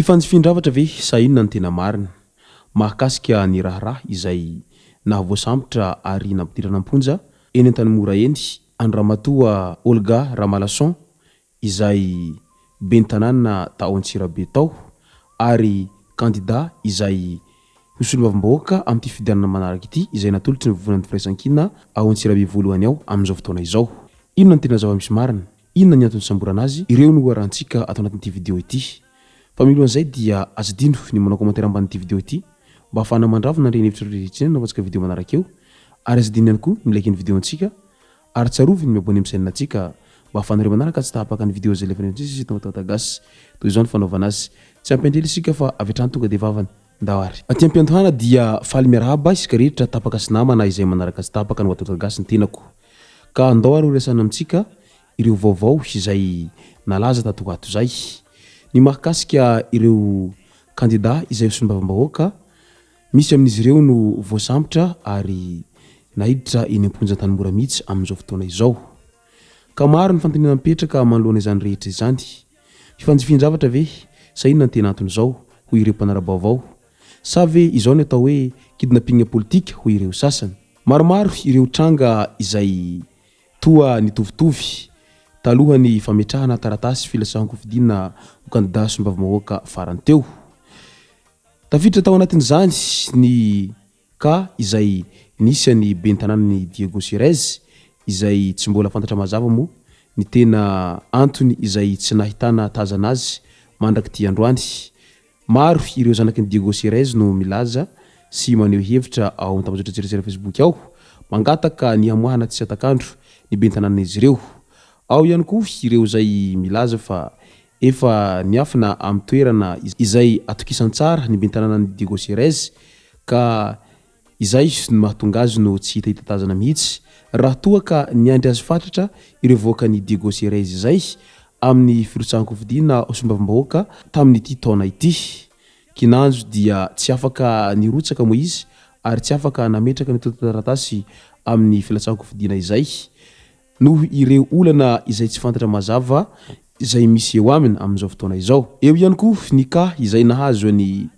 Fifanjifian-dravatra ve sa inona no tena marina mahakasika ny raharaha izay nahavoasambotra ary nampidirana am-ponja eny Antanimora eny an-dRamatoa Olga Ramalason izay ben'ny tanàna tao Antsirabe tao ary kandida izay ho solombavambahoaka amin'ity fifidianana manaraka ity izay natolotry ny Vovonan'ny Firaisankina ao Antsirabe voalohany ao amin'izao fotoana izao. Inona no tena zava-misy marina? Inona ny antony nisamborana azy? Ireo no hoarahantsika ato anatin'ity video ity. Fa milohan'izay dia aza adino ny manao commentaire ambanin'ity video ity mba hahafahana mandravona ireny hevitra rehetra ireny anaovantsika video manaraka eo ary aza adino ihany koa ny mi-like ny video antsika Ary tsarovy ny mi-abonner amin'ny chaîne ntsika mba ahafahanareo manaraka tsy tahapaka ny vidéo izay alefanay amintsika eto Matata Gasy. Toy izao ny fanaovana azy. Tsy ampy andrely isika fa avy hatrany tonga dia vavany. Ndao ary. Aty am-piandohana dia faly miarahaba isika rehetra tapaka sy namana izay manaraka tsy tapaka ny Watata Gasy ny tenako. Ka ndao ary ho resahina amintsika ireo vaovao izay nalaza tato ho ato izay. Ny mahakasika ireo kandida izay ho solombavambahoaka Misy amin'izy ireo no voasambotra ary naiditra eny am-ponja Antanimora mihitsy amin'izao fotoana izao. Ka maro ny fanontaniana mipetraka manoloana izany rehetra izany. Fifanjifian-javatra ve sa inona no tena anton'izao, hoy ireo mpanara-baovao? Sa ve izao ny atao hoe kidnapping politika, hoy ireo sasany? Maromaro ireo tranga izay toa nitovitovy talohan'ny fametrahana taratasy filatsahan-kofidina ho kandida solombavambahoaka farany teo. Tafiditra tao anatin'izany ny cas izay nisy an'i ben'ny tanànan'i Diego Suarez izay tsy mbola fantatra mazava moa ny tena antony izay tsy nahitana tazana azy mandrak'ity androany. Maro ireo zanaky ny Diego Suarez no milaza sy maneho hevitra ao amin'ny tambajotran-tserasera Facebook ao mangataka ny hamoahana tsy hatak'andro ny ben'ny tanànan'izy ireo. Ao ihany koa ireo izay milaza fa Efa niafina amin'ny toerana izay atokisany tsara ny ben'ny tanànan'i Diego Suarez ka izay no mahatonga azy no tsy hitahita tazana mihitsy raha toa ka niandry azy fatratra ireo vahoakan'i Diego Suarez izay amin'ny firotsahan-kofidina ho solombavambahoaka tamin'ity taona ity. Kinanjo dia tsy afaka nirotsaka moa izy ary tsy afaka nametraka ny antontan-taratasy amin'ny filatsahan-kofidina izay noho ireo olana izay tsy fantatra mazava izay misy eo aminy amin'izao fotoana izao. Eo ihany koa ny cas izay nahazo an'i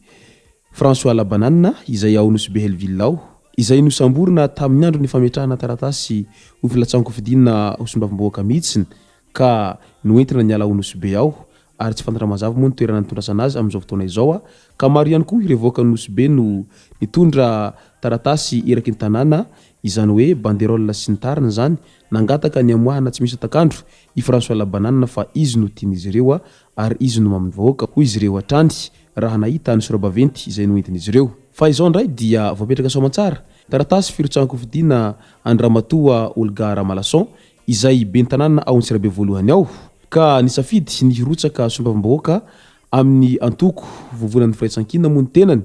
François Labanana izay ao Nosy Be Hellville ao, izay nosamborina tamin'ny andron'ny fametrahana taratasy ho filatsahan-kofidina ho solombavambahoaka mihitsy ka noentina niala ao Nosy Be ao ary tsy fantatra mazava moa ny toerana nitondrasana azy amin'izao fotoana izao ka maro ihany koa ireo vahoakan'i Nosy Be no nitondra taratasy eraky ny tanàna izany hoe banderole sy ny tariny izany nangataka ny hamoahana tsy misy hatak'andro i François Labanana fa izy no tian'izy ireo ary izy no mamin'ny vahoaka hoy izy ireo hatrany raha nahita ny sorabaventy izay noentin'izy ireo. Fa izao indray dia voapetraka soamantsara taratasy firotsahan-kofidina an-dRamatoa Olga Ramalason izay ben'ny tanàna ao Antsirabe voalohany ao, ka nisafidy ny hirotsaka solombavambahoaka amin'ny antoko Vovonan'ny Firaisankina moa ny tenany,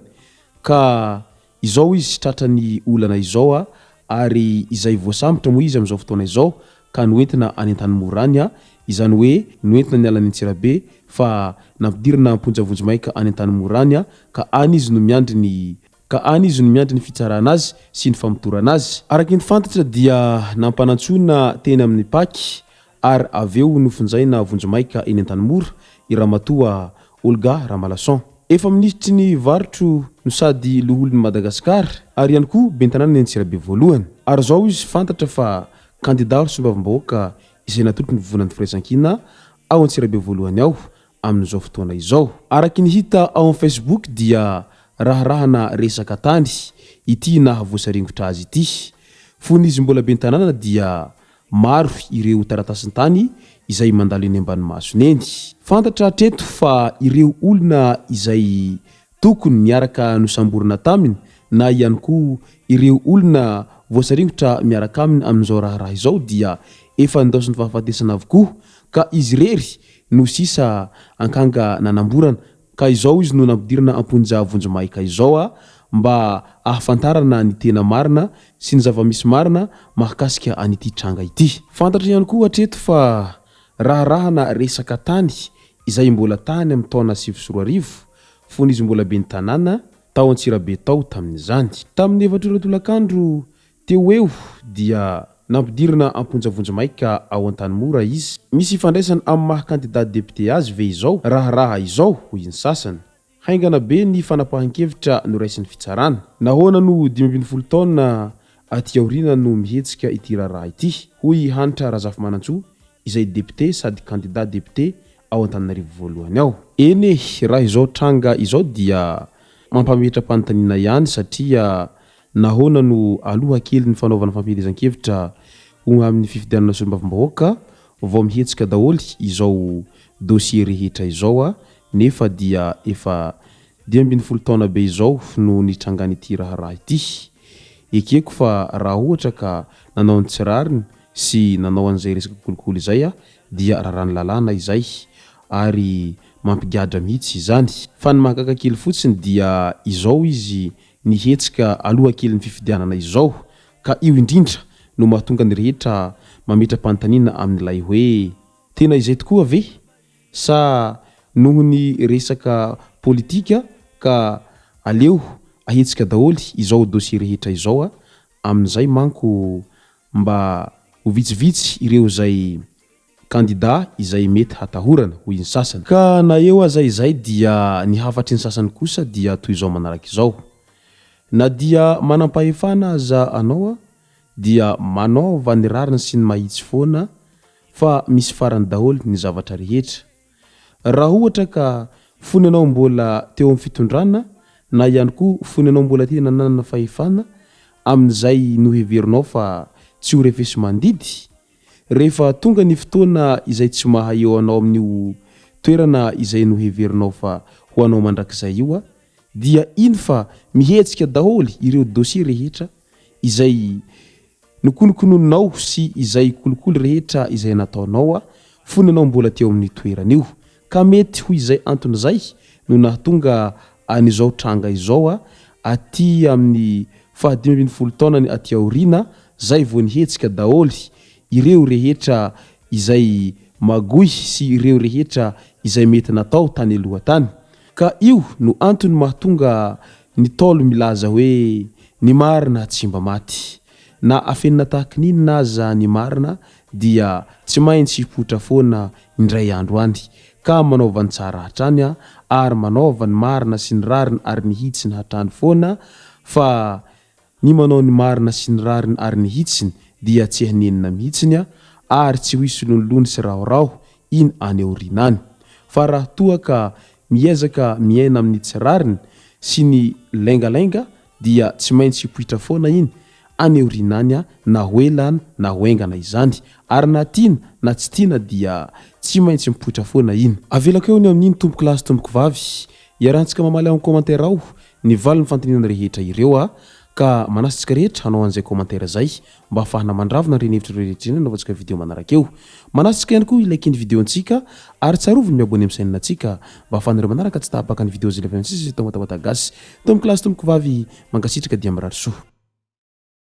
ka izao izy tratran'ny olana izao ary izay voasambotra moa izy amin'izao fotoana izao ka noentina any Antanimora any, izany hoe noentina niala any Antsirabe fa nampidirina am-ponja vonjimaika any Antanimora any, ka any izy no miandry ny Ka any izy no miandry ny fitsarana azy sy ny famotorana azy. Araka ny fantatra dia nampanantsoina teny amin'ny Pac ary avy eo nofonjaina vonjimaika eny Antanimora i Ramatoa Olga Ramalason. Efa minisitry ny varotro no sady loholon'i Madagasikara ary ihany koa ben'ny tanànan'i Antsirabe voalohany. Ary izao izy fantatra fa kandida ho solombavambahoaka izay natolotry ny Vovonan'ny Firaisankina ao Antsirabe voalohany ao amin'izao fotoana izao. Araky ny hita ao amin'ny Facebook dia raharahana resaka tany ity nahavoasaringotra azy ity. Fony izy mbola ben'ny tanàna dia maro ireo taratasin-tany izay mandalo eny ambany masony eny. Fantatra hatreto fa ireo olona izay tokony niaraka nosamborina taminy na ihany koa ireo olona voasaringotra miaraka aminy amin'izao raharaha izao dia efa nindaosin'ny fahafatesana avokoa ka izy irery no sisa ankanga nanamborana ka izao izy no nampidirina amponja vonjimaika izao a mba ahafantarana ny tena marina sy ny zava-misy marina mahakasika an'ity tranga ity. Fantatra ihany koa hatreto fa raharahana resaka tany izay mbola tany amin'ny taona 2009 fony izy mbola ben'ny tanàna tao Antsirabe tao tamin'izany. Tamin'ny efatra ora tolakandro Teo ho eo dia nampidirina am-ponja vonjimaika ao Antanimora izy. Misy ifandraisany amin'ny maha kandida depiote azy ve izao raharaha izao, hoy ny sasany. Haingana be ny fanapahan-kevitra noraisin'ny fitsarana. Nahoana no 15 taona aty aoriana no mihetsika ity raharaha ity? Hoy i Hanitra Razafimanantsoa izay depiote sady kandida depiote ao Antananarivo voalohany ao. Eny e, raha izao tranga izao dia mampametra-panontaniana ihany satria nahoana no aloha kelin'ny fanaovana fampielezan-kevitra ho amin'ny fifidianana solombavambahoaka vao mihetsika daholo izao dossier rehetra izao nefa dia efa 15 taona be izao no nitrangan'ity raharaha ity. Ekeko fa raha ohatra ka nanao ny tsy rariny sy nanao an'izay resaka kolikoly izay dia raràn'ny lalàna izay ary mampigadra mihitsy izany. Fa ny mahagaga kely fotsiny dia izao izy nihetsika aloha kelin'ny fifidianana izao ka io indrindra no mahatonga ny rehetra mametra-panontaniana amin'ilay hoe tena izay tokoa ve sa noho ny resaka politika ka aleo ahetsika daholo izao dossier rehetra izao amin'izay manko mba ho vitsivitsy ireo izay kandida izay mety hatahorana, hoy ny sasany. Ka na eo aza izay dia ny hafatry ny sasany kosa dia toy izao manaraka izao, Na dia manam-pahefana aza anao dia manaova ny rariny sy ny mahitsy foana fa misy farany daholo ny zavatra rehetra. Raha ohatra ka fony ianao mbola teo amin'ny fitondrana na ihany koa fony ianao mbola tena nanana fahefana amin'izay noheverinao fa tsy ho refesi-mandidy, rehefa tonga ny fotoana izay tsy maha eo anao amin'io toerana izay noheverinao fa ho anao mandrakizay io dia iny fa mihetsika daholo ireo dossier rehetra izay nokonokononinao sy izay kolikoly rehetra izay nataonao fony ianao mbola teo amin'io toerana io. Ka mety ho izay antony izay no nahatonga an'izao tranga izao aty amin'ny faha 15 taonany aty aoriana zay vao nihetsika daholo ireo rehetra izay magoy sy ireo rehetra izay mety natao tany aloha tany. Ka io no antony mahatonga ny Ntaolo milaza hoe ny marina tsy mba maty. Na afenina tahaky ny inona aza ny marina dia tsy maintsy hipoitra foana indray andro any. Ka manaova ny tsara hatrany ary manaova ny marina sy ny rariny ary ny hitsiny hatrany foana fa Ny manao ny marina sy ny rariny ary ny hitsiny dia tsy hanenina mihitsiny ary tsy ho hisy lonilony sy rahoraho iny any aoriana any. Fa raha toa ka miezaka miaina amin'ny tsy rariny sy ny laingalainga dia tsy maintsy hipoitra foana iny any aoriana any na ho ela na ho haingana izany. Ary na tiana na tsy tiana dia tsy maintsy mipoitra foana iny. Avelako eo ny amin'iny tompoko lahy sy tompoko vavy. Iarahantsika mamaly ao amin'ny commentaire ao ny valin'ny fanontaniana rehetra ireo a! Ka manasa antsika rehetra hanao an'izay commentaire zay mba hahafahana mandravona ireny hevitra ireo rehetra ireny hanaovantsika video manaraka eo. Manasa antsika ihany koa hi-like ny video antsika ary tsarovy ny mi-abonner amin'ny chaîne antsika mba hahafahanareo manaraka tsy tapaka ny video izay alefantsika eto Matamatà Gasy. Tompoko lahy sy tompoko vavy, mankasitraka dia mirary soa.